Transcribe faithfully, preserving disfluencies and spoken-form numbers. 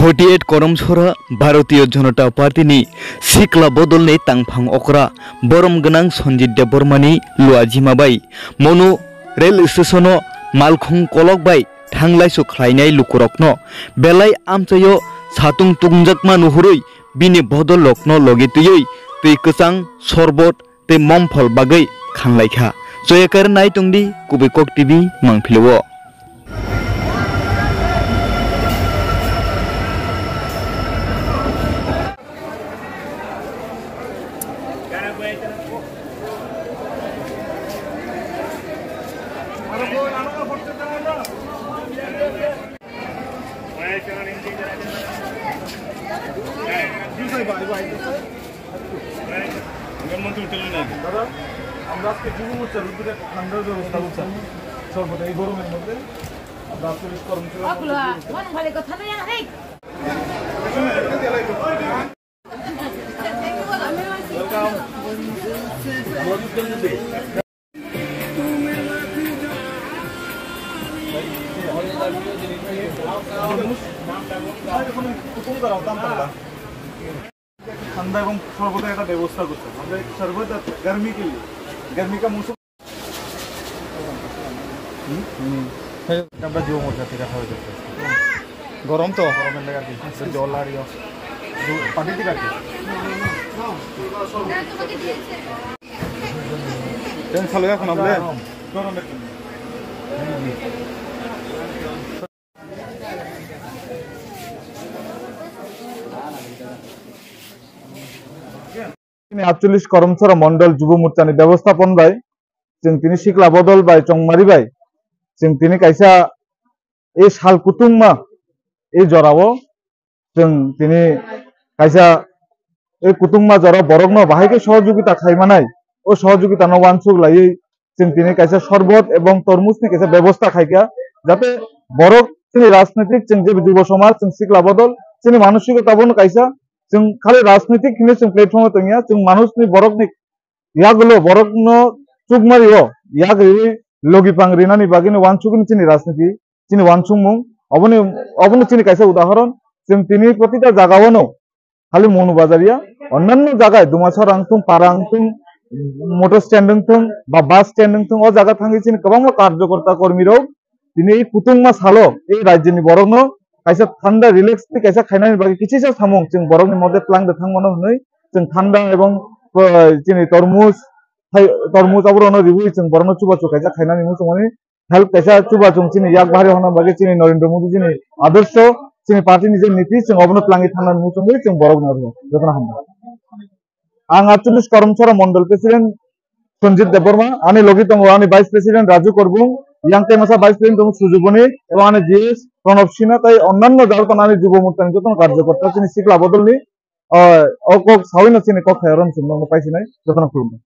Forty eight Koromsora Bharatiya Janata Party ni sikla bodol ni tangphang okra borom gwnang Sanjit Debbarma ni luajima bai mono rail station o malkhung kolok bai thanglaisu khlainai lukurokno belai amchaio satung tungjakma nuhurwi bini bodol rokno logi twiwi twi kwchang sorbot tei momphol bagwi khanlaikha. Choyakar nai tongdi Kubui Kok T V mangphilio. দাদা, আমরা আজকে যুব মোর্চার উদ্যোগে একটা ঠান্ডার ব্যবস্থা করছি। সর্বদা এই গরমের মধ্যে আমরা আটচল্লিশ কর্মসূচি ঠান্ডা এবং শরবতের একটা ব্যবস্থা করতে হবে। আমরা শরবত আর গরমি কে লিয়ে, গরমি কা মৌসুম। আমরা যুব মোর্চা থেকে আসা হয়েছে। গরম তো। গরমের লেগে আর কি। জল আর ইয়ে। দু-, পার্টি থেকে আর কি। Ten salo ya khuna ble. Chini aatcholish Karamchara Mondol Jubo Morcha ni bebosthapan bai, chwng tini sikla bodol bai chongmari bai, chwng tini kaisa e sal kutungma e jorao chwng tini kaisa e kutungma jorao borokno bahai khe sohojogita khai manai, o sohojogita no uansuk laiwi chwng tini kaisa sorbot ebong tormujni kaisa bebostha khaikha, jate borok chini rajnitik chwng je jubo somaj chwng sikla bodol chini manosikota bono kaisa chwng khali rajnitik hinwi chwng platform o tongya, chwng manusni borokni yagulo borokno chukmario yak riwi logi pang rinani bagwino uansukni chini rajniti, chini uansukmung. Oboni, obono chini kaisa udahoron, chwng tini protita jagao no khali Monu Bazar ya, onnanno jaga Dumasara wngthung, Para wngthung, motor stand wngthung, ba bus stand wngthung, o jaga thangwi chini kwbangma karjokorta kormirok tini ei kutungma salo ei rajyoni borokno kaisa thanda relax tei kaisa khainani bagwi kisisa samung chwng borokni moddhe twlang da thang mano hwnwi chwng thanda ebong, uh, chini tormoj, thai-, tormoj aborokno riwi chwng borokno chubachu kaisa khainani muchungmani help kaisa chubachu chini yak bahari honna bagwi chini Narendra Modi chini adorsho chini party ni je niti chwng obono twlangwi thangnani muchungwi chwng borokno jotono hambai. Ang aatcholish Karamchara Mondol President Sanjit Debbarma, ani logi tongo ani Vice President Raju Korbung, yang tei masa Vice President tongo Sujuboni, ebong ani G S Pranab Sinha tei onnanno jaga tongo ani Jubo Morcha ni jotono karjokorta chini sikla bodolni, ah, o kok sawino chini kok khayaron chwng nokno paisinai jotono khulumkha.